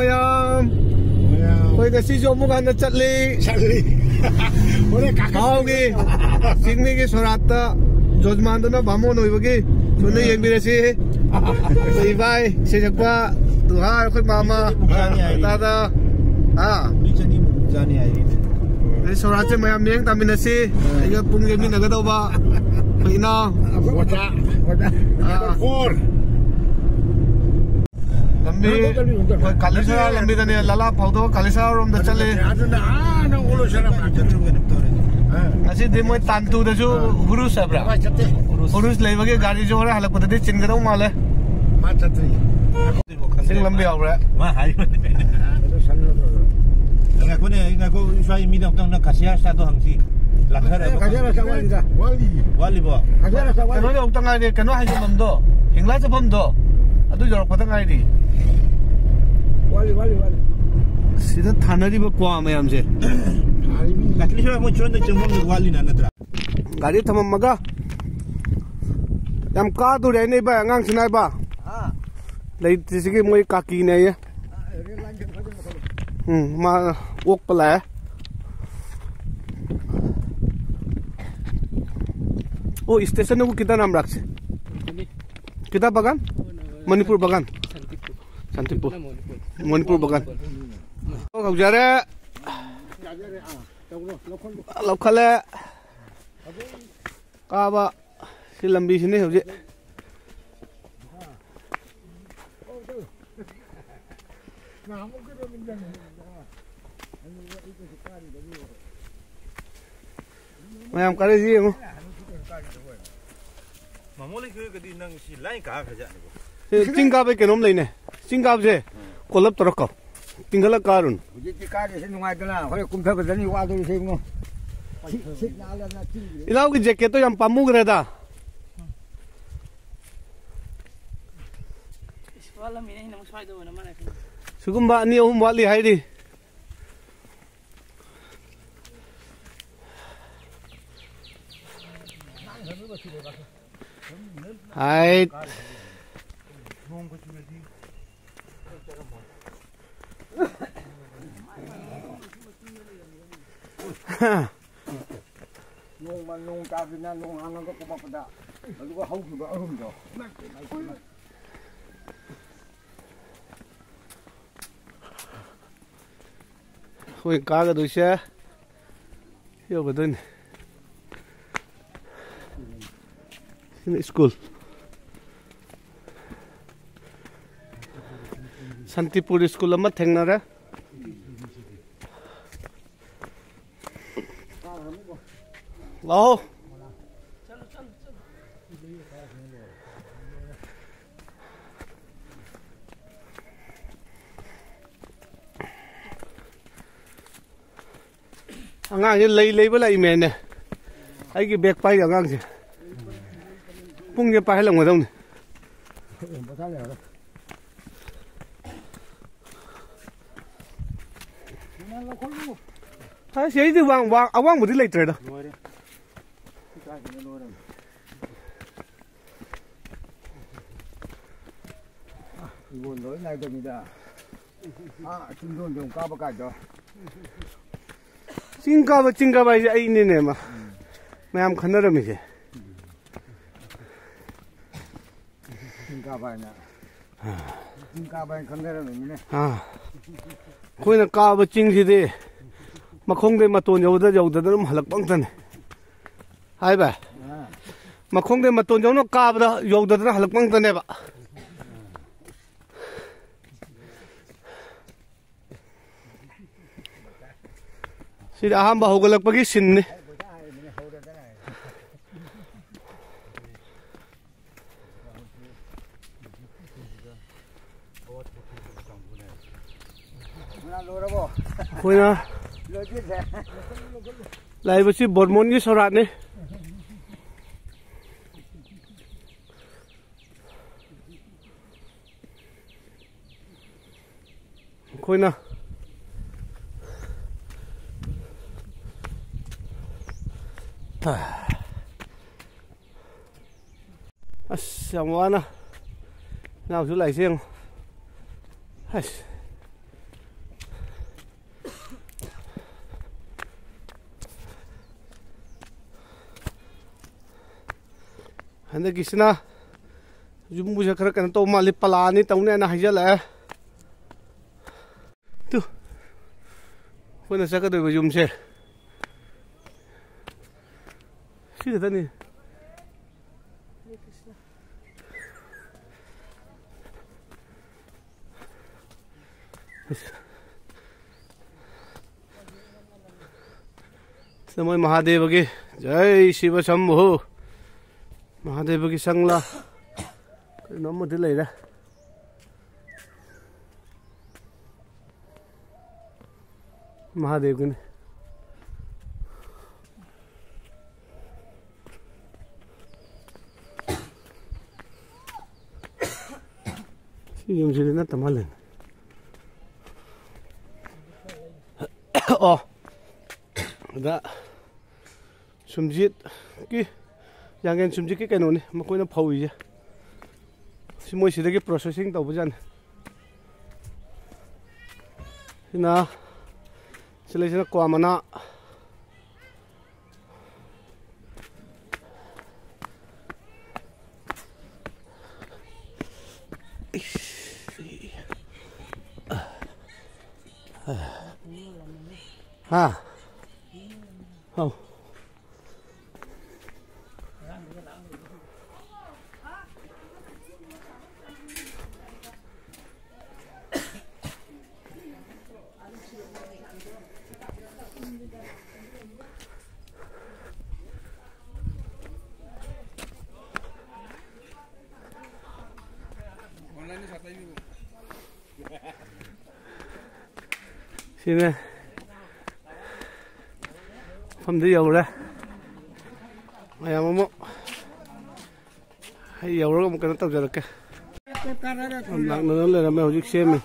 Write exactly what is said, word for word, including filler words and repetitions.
ꯃꯌꯥꯝ, ꯑꯩꯈꯣꯏ ꯉꯁꯤꯁꯨ ꯑꯃꯨꯛ ꯍꯟꯅ ꯆꯠꯂꯤ꯫ ꯆꯠꯂꯤ꯫ ꯍꯣꯔꯦꯟ ꯀꯥꯈꯠ- ꯃꯍꯥꯎꯒꯤ ꯆꯤꯡꯃꯤꯒꯤ ꯁꯣꯔꯥꯠꯇ ꯖꯣꯖꯃꯥꯟꯗꯨꯅ ꯕꯥꯃꯣꯟ ꯑꯣꯏꯕꯒꯤ ꯊꯨꯅ ꯌꯦꯡꯕꯤꯔꯁꯤ꯫ ꯑꯩꯈꯣꯏ ꯏꯕꯥꯏ, ꯏꯁꯩ ꯁꯛꯄ ꯇꯨꯍꯥꯔ, ꯑꯩꯈꯣꯏ ꯃꯥꯃ, ꯃꯤ ꯆꯅꯤꯃꯨꯛ ꯆꯥꯅꯤ ꯍꯥꯏꯔꯤ꯫ ꯗꯥꯗꯥ, ꯍꯥ? ꯃꯤ ꯆꯅꯤꯃꯨꯛ ꯆꯥꯅꯤ ꯍꯥꯏꯔꯤ꯫ ꯑꯗꯩ ꯁꯣꯔꯥꯠꯁꯦ ꯃꯌꯥꯝ ꯃꯤꯠꯌꯦꯡ ꯇꯥꯃꯤꯟꯅꯁꯤ꯫ ꯑꯩꯒ ꯄꯨꯡ ꯌꯦꯡꯃꯤꯟꯅꯒꯗꯧꯕ ꯑꯩꯈꯣꯏ ꯏꯅꯥꯎ꯫ ꯑꯣꯖꯥ, ꯑꯣꯖꯥ꯫ ꯑꯥ꯫ ꯐꯣꯔ꯫ ꯂꯝꯕꯤ ꯑꯩꯈꯣꯏ ꯀꯥꯂꯤꯁꯔꯥ ꯂꯝꯕꯤꯗꯅꯦ, ꯂꯂꯥ ꯐꯥꯎꯗꯣꯛꯑ ꯀꯥꯂꯤꯁꯔꯥ ꯔꯣꯝꯗ ꯆꯠꯂꯤ꯫ ꯑꯗꯨꯅ ꯑꯥ ꯅꯪ ꯑꯣꯂꯣꯁꯔꯥ ꯃꯥ ꯆꯠꯇ꯭ꯔꯣ ꯀꯩꯅꯣ ꯇꯧꯔꯦ꯫ ꯑꯥ꯫ ꯉꯁꯤꯗꯤ ꯃꯣꯏ ꯇꯥꯟꯇꯨꯗꯁꯨ ꯍꯨꯔꯨꯁ ꯍꯥꯏꯕ꯭ꯔꯥ? ꯍꯣꯏ, ꯆꯠꯇꯦ꯫ ꯍꯨꯔꯨꯁ ꯂꯩꯕꯒꯤ ꯒꯥꯔꯤꯁꯨ ꯍꯣꯔꯦꯟ ꯍꯜꯂꯛꯄꯗꯗꯤ ꯆꯤꯟꯒꯗꯧ ꯃꯥꯜꯂꯦ꯫ ꯃꯥ ꯆꯠꯇ꯭ꯔꯤ꯫ ꯆꯤꯡ ꯂꯝꯕꯤ ꯌꯥꯎꯔꯦ꯫ ꯃꯥ ꯍꯥꯏꯕꯅꯦ꯫ ꯀꯩꯅꯣ ꯁꯟ ꯅꯠꯇ꯭ꯔꯣ? ꯉꯥꯏꯈꯣꯅꯦ, ꯉꯥꯏꯈꯣ, ꯁ꯭ꯋꯥꯏ ꯃꯤꯗ ꯑꯝꯇꯪ ꯅꯪ ꯀꯥꯁꯤꯌꯥ ꯁꯥꯗꯣ ꯍꯪꯁꯤ꯫ ꯂꯥꯛꯊꯔꯕ ꯀꯥꯁꯤꯌꯥ ꯈꯪꯗꯦ꯫ ꯁꯥ ꯋꯥꯠꯂꯤꯗ꯫ ꯋꯥꯠꯂꯤ꯫ ꯋꯥꯠꯂꯤꯕꯣ? ꯀꯥꯁꯤꯌꯥ ꯁꯥ ꯋꯥꯠꯂꯤ꯫ ꯀꯩꯅꯣ ꯌꯧꯔꯛꯇ ꯉꯥꯏꯔꯤ, ꯀꯩꯅꯣ ꯍꯥꯏꯖꯐꯝꯗꯣ, ꯍꯤꯡꯂꯥ ꯆꯠꯐꯝꯗꯣ, ꯑꯗꯨ ꯌꯧꯔꯛꯄꯗ ꯉꯥꯏꯔꯤ꯫ ꯋꯥꯠꯂꯤ, ꯋꯥꯠꯂꯤ, ꯋꯥꯠꯂꯤ꯫ ꯁꯤꯗ ꯊꯥꯅꯔꯤꯕ ꯀ꯭ꯋꯥ ꯃꯌꯥꯝꯁꯦ꯫ ꯊꯥꯔꯤꯕꯅꯤ꯫ ꯂꯥꯛꯂꯤꯁꯨ ꯃꯣꯏ ꯁꯣꯝꯗ ꯆꯪꯐꯝꯗꯣ ꯋꯥꯠꯂꯤꯅ ꯅꯠꯇ꯭ꯔꯥ? ꯒꯥꯔꯤ ꯊꯝꯃꯝꯃꯒ ꯌꯥꯝ ꯀꯥꯗꯣꯔꯦ ꯍꯥꯏꯅꯦ ꯏꯕꯥꯏ, ꯑꯉꯥꯡꯁꯤꯅ ꯏꯕꯥ꯫ ꯍꯥ? ꯂꯩꯇ꯭ꯔꯤꯁꯤꯒꯤ ꯃꯣꯏ ꯀꯥꯀꯤꯅꯦꯌꯦ꯫ ꯎꯝ, ꯃꯥ ꯑꯣꯛꯄ ꯂꯥꯛꯑꯦ꯫ ओ, स्टेशन को कितना नाम रखसे? कितना बगान? मणिपुर बगान। शांतिपुर। शांतिपुर। मणिपुर बगान। ꯍꯧꯖꯔꯦ꯫ ꯂꯧꯈꯠꯂꯦ꯫ ꯀꯥꯕ ꯁꯤ ꯂꯝꯕꯤꯁꯤꯅꯤ ꯍꯧꯖꯤꯛ꯫ ꯃꯌꯥꯝ ꯀꯥꯔꯛꯏꯁꯤ ꯌꯦꯡꯉꯨ꯫ ꯃꯥꯃꯣ ꯂꯩꯈꯤꯕꯒꯗꯤ ꯅꯪ ꯁꯤ ꯂꯥꯏ ꯀꯥꯈ꯭ꯔꯖꯥꯠꯅꯤꯀꯣ꯫ ꯁꯤ ꯆꯤꯡ ꯀꯥꯕꯩ ꯀꯩꯅꯣꯝ ꯂꯩꯅꯦ꯫ ꯆꯤꯡ ꯀꯥꯕꯁꯦ ꯀꯣꯜꯂꯞ ꯇꯧꯔ ꯀꯥꯎ꯫ ꯇꯤꯡꯈꯠꯂ ꯀꯥꯔꯨꯅꯨ꯫ ꯍꯧꯖꯤꯛꯇꯤ ꯀꯥꯔꯤꯁꯤ ꯅꯨꯡꯉꯥꯏꯗꯅ ꯍꯣꯔꯦꯟ ꯀꯨꯝꯊꯕꯗꯅꯤ ꯋꯥꯗꯣꯏꯁꯦ ꯏꯕꯨꯡꯉꯣ꯫ ꯁꯤꯠ ꯅꯥꯜꯂꯗꯅ ꯆꯤꯡꯁꯤꯗ꯫ ꯏꯅꯥꯎꯒꯤ ꯖꯦꯀꯦꯠꯇꯣ ꯌꯥꯝ ꯄꯥꯝꯃꯨꯈ꯭ꯔꯦꯗ꯫ ꯏꯁ, ꯋꯥꯠꯂꯝꯃꯤꯅꯦ, ꯑꯩꯅ ꯑꯃꯨꯛ ꯁ꯭ꯋꯥꯏꯗ ꯑꯣꯏꯅ ꯃꯥꯅ ꯁꯨꯝ꯫ ꯁꯤꯒꯨꯝꯕ ꯑꯅꯤ ꯑꯍꯨꯝ ꯋꯥꯠꯂꯤ ꯍꯥꯏꯔꯤ꯫ ꯍꯥꯏꯠ꯫ ꯅꯣꯡꯃ ꯅꯣꯡ ꯇꯥꯗꯅ ꯅꯣꯡ ꯍꯥꯡꯉꯒ ꯀꯨꯝꯃꯛꯄꯗ ꯑꯗꯨꯒ ꯍꯧꯈꯤꯕ ꯑꯔꯨꯝꯗꯣ꯫ ꯑꯩꯈꯣꯏ ꯀꯥꯒꯗꯣꯏꯁꯦ ꯌꯧꯒꯗꯣꯏꯅꯤ꯫ ꯁꯤꯅ ꯁ꯭ꯀꯨꯜ꯫ ꯁꯥꯟꯇꯤꯄꯨꯔ ꯁ꯭ꯀꯨꯜ ꯑꯃ ꯊꯦꯡꯅꯔꯦ꯫ ꯂꯥꯛꯑꯣ꯫ ꯑꯉꯥꯡꯁꯦ ꯂꯩ ꯂꯩꯕ ꯂꯥꯛꯏꯃꯦꯅꯦ꯫ ꯑꯩꯒꯤ ꯕꯦꯛ ꯄꯥꯏꯔꯤ ꯑꯉꯥꯡꯁꯦ꯫ ꯄꯨꯡꯁꯦ ꯄꯥꯏꯍꯜꯂꯝꯒꯗꯧꯅꯤ꯫ ꯑꯁ, ꯑꯩꯗꯤ ꯋꯥꯡ-, ꯋꯥꯡ-, ꯑꯋꯥꯡꯕꯗꯤ ꯂꯩꯇ꯭ꯔꯦꯗ꯫ ꯂꯣꯏꯔꯦ꯫ ꯁꯤ ꯀꯥꯏꯗꯅꯣ ꯂꯣꯏꯔꯝꯃꯦ꯫ ꯏꯕꯣꯟ ꯂꯣꯏ ꯅꯥꯏꯗꯕꯤꯗ꯫ ꯑꯥ, ꯆꯤꯡꯗꯣꯟꯗꯣ ꯀꯥꯕ ꯀꯥꯏꯗꯣ꯫ ꯆꯤꯡ ꯀꯥꯕ, ꯆꯤꯡ ꯀꯥꯕ ꯍꯥꯏꯁꯦ ꯑꯩꯅꯤꯅꯦ, ꯃ-, ꯃꯌꯥꯝ ꯈꯟꯅꯔꯝꯃꯤꯁꯦ꯫ ꯆꯤꯡ ꯀꯥꯕ ꯍꯥꯏꯅ꯫ ꯆꯤꯡ ꯀꯥꯕ ꯍꯥꯏꯅ ꯈꯪꯅꯔꯝꯃꯤꯅꯦ꯫ ꯑꯥ꯫ ꯑꯩꯈꯣꯏꯅ ꯀꯥꯕ ꯆꯤꯡꯁꯤꯗꯤ ꯃꯈꯣꯡꯗꯩ ꯃꯇꯣꯟ ꯌꯧꯗ-, ꯌꯧꯗꯗꯅ ꯑꯗꯨꯝ ꯍꯜꯂꯛꯄ ꯉꯥꯛꯇꯅꯤ꯫ ꯍꯥꯏꯕ? ꯑꯥ꯫ ꯃꯈꯣꯡꯗꯩ ꯃꯇꯣꯟ ꯌꯧꯅ ꯀꯥꯕꯗ ꯌꯧꯗꯗꯅ ꯍꯜꯂꯛꯄ ꯉꯥꯛꯇꯅꯦꯕ꯫ ꯁꯤꯗꯤ ꯑꯍꯥꯟꯕ ꯍꯧꯒꯠꯂꯛꯄꯒꯤ ꯁꯤꯟꯅꯤ꯫ ꯑꯩꯈꯣꯏꯅ ꯂꯥꯛꯏꯕꯁꯤ ꯕꯣꯔꯃꯣꯟꯒꯤ ꯁꯣꯔꯥꯠꯅꯤ꯫ ꯑꯩꯈꯣꯏꯅ ꯑꯁ, ꯌꯥꯝ ꯋꯥꯅ ꯏꯅꯥꯎꯁꯨ ꯂꯥꯛꯏꯁꯦ ꯌꯦꯡꯉꯣ꯫ ꯑꯁ꯫ ꯍꯟꯗꯛꯀꯤꯁꯤꯅ ꯌꯨꯝꯕꯨꯁꯦ ꯈꯔ ꯀꯩꯅꯣ ꯇꯧꯕ ꯃꯥꯜꯂꯤ, ꯄꯂꯥꯅꯤ ꯇꯧꯅꯦꯅ ꯍꯥꯏꯖꯜꯂꯛꯑꯦ꯫ ꯇꯨ, ꯑꯩꯈꯣꯏꯅ ꯆꯠꯀꯗꯣꯏꯕ ꯌꯨꯝꯁꯦ ꯁꯤ ꯈꯛꯇꯅꯤ꯫ ꯁꯤꯗ ꯃꯣꯏ ꯃꯍꯥꯗꯦꯕꯒꯤ, ꯖꯩ ꯁꯤꯕ ꯁꯝꯚꯨ, ꯃꯍꯥꯗꯦꯕꯒꯤ ꯁꯪꯂꯥ ꯀꯩꯅꯣꯝꯃꯗꯤ ꯂꯩꯔꯦ꯫ ꯃꯍꯥꯗꯦꯕꯒꯤꯅꯤ꯫ ꯁꯤ ꯌꯨꯝꯁꯤꯗꯤ ꯅꯠꯇ ꯃꯥꯜꯂꯦꯅꯦ꯫ ꯑꯣ, ꯑꯗ ꯁꯨꯝꯖꯤꯠꯀꯤ, ꯌꯥꯡꯉꯦꯟ ꯁꯨꯝꯖꯤꯠꯀꯤ ꯀꯩꯅꯣꯅꯤ ꯃꯈꯣꯏꯅ ꯐꯧꯔꯤꯁꯦ꯫ ꯁꯤ ꯃꯣꯏ ꯁꯤꯗꯒꯤ processing ꯇꯧꯕꯖꯥꯠꯅꯤ꯫ ꯁꯤꯅ, ꯁꯤ ꯂꯩꯁꯤꯅ ꯀ꯭ꯋꯥ ꯃꯅꯥ꯫ ꯍꯥ? ꯍꯥꯎ꯫ ꯁꯤꯅꯦ꯫ ꯃꯐꯝꯗ ꯌꯧꯔꯦ꯫ ꯃꯌꯥꯝ ꯑꯃ ꯑꯩ ꯌꯧꯔꯒ ꯑꯃꯨꯛ ꯀꯩꯅꯣ ꯇꯧꯖꯔꯛꯀꯦ꯫ ꯌꯥꯝ ꯂꯥꯛꯅꯗꯅ ꯂꯩꯔꯝꯃꯦ, ꯍꯧꯖꯤꯛ ꯁꯦꯝꯃꯤ꯫